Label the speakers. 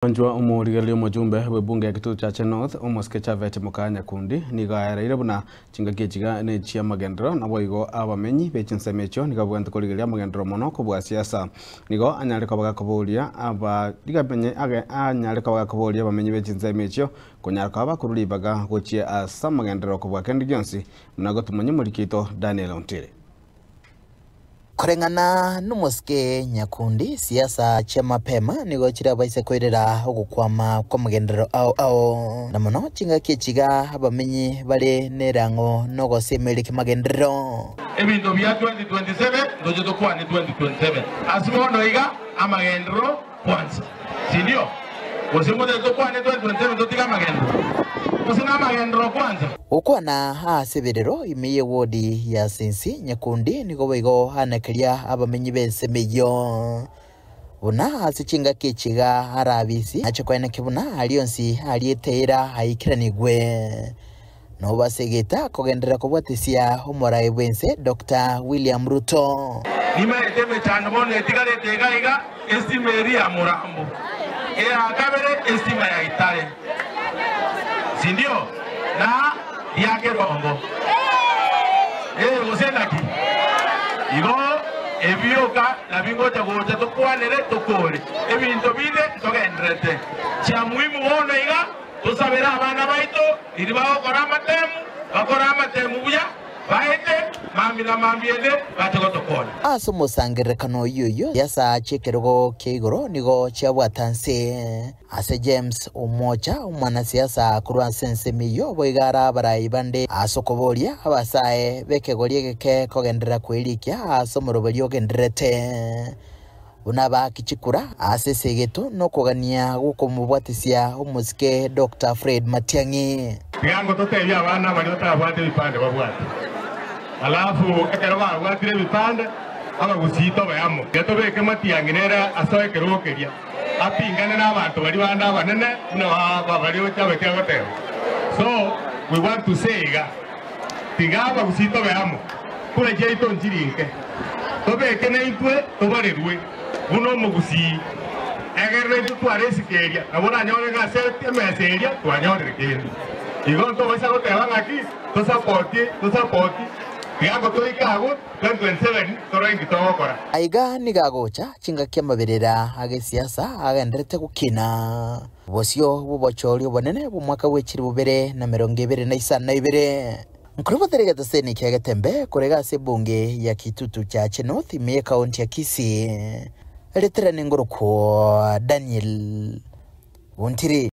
Speaker 1: Mwanchwa omorigereria omojumbe bw'ebunge ya Kitutu Chache North, omosike Chavet Mokaya Nyakundi, nigo aereire buna chingaki echiga nechi'amagenderero naboigo abamenyi be chinsemo echio nigo babwenerete korigereria amagenderero mono kobua siasa. Nigo anyare koba gakoboria aba anyare koba gakoboria abamenyi be chinsemo echio konyara koba bakorwa ribaga gochia ase amagenderero kobua kende gionsi buna gotomanya omoriki oito Daniel Ontiri.
Speaker 2: Koreng'ana nomosike Nyakundi, siasa chia mapema nigo chirabaise koirera ogokwama kw'amagenderero ao ao, na mono chingaki echi iga abamenyi bare nerang'o nogosemeria ki'magenderero.
Speaker 3: Ebinto bia 2027 ntoche tokwane 2027 ase bono iga amagenderero kwansa sindio? Gose motete tokwane 2027 totige amagenderero? Gose namagenderero kwansa?
Speaker 2: Gokwana ase ebirero ime y'ewodi ya Sinsi, Nyakundi nigo boigo anekeria abamenyi b'ensemo eyio buna ase chingaki echi iga arabisi ache koenekia buna aria onsi ariete eira aikeranigwe. Nobasegete kogenderera kobwatisia omorai bw'ense Doctor William Ruto.
Speaker 3: Nimaete emechando bono etigarete iga iga, estima eria ya Murambo, eya kabere estima ya Itare, sindio? Na ya Kerongo. Ee, gose naki? Igo ebioka nabio ngocha gocha tokwanere tokore. Ebinto binde ntogendererete. Chia muhimu bono iga tosabere abana baito riria bagokora amatemu, bakore amatemu buya. Baete mambia na mambia ende bache gotokonya.
Speaker 2: Ase omosangererekano oyio oyio chiasaa chi'ekerogo kia igoro nigo chiabwata nse. Ase James Omocha, omwanasiasa korwa ase ensemo eyio, boigo are abarai bande ase okoboria abasae b'ekegori egeke kogenderera kwerikia ase omoroberio ogendererete buna abaaki chikura ase esegeto nokogania gw'okomobwatisia omosike Doctor Fred Matiang'i.
Speaker 4: Tiga ngototebie abana baria batabwate ebipande babwate, alafu ekero babwatire ebipande abagusii tobe amo. Tiga tobeke Matiang'i nere asoe ekerogo keria, apingane nabanto baria bande abanene buna baria Ochabeti agoteba. So we want to say iga, tiga abagusii tobe amo, kura chiaito nchiri inke, tobeke naintwe tobarerwe buna omogusii, egere naintwe tware esiko eria, nabo oranyore ng'a ase emesa eria twanyorire kende. Igo ntobaisa goteba ng'aki tosapotie, tosapotie, tiga ngotoike agwo 2027 torore inki togokora.
Speaker 2: Aiga nigo agocha chingaki amaberera ag'esiasa agenderete gokina bosio bw'obochori obonene bw'omwaka bwe chilifu bibere na emerongo ebere na isano na ibere. Nkorobotera egeteseni kia Getembe korega ase ebunge ya Kitutu Chache North ime y'ekaunti ya Kisii, ritirani ngorokwo Daniel Ontiri.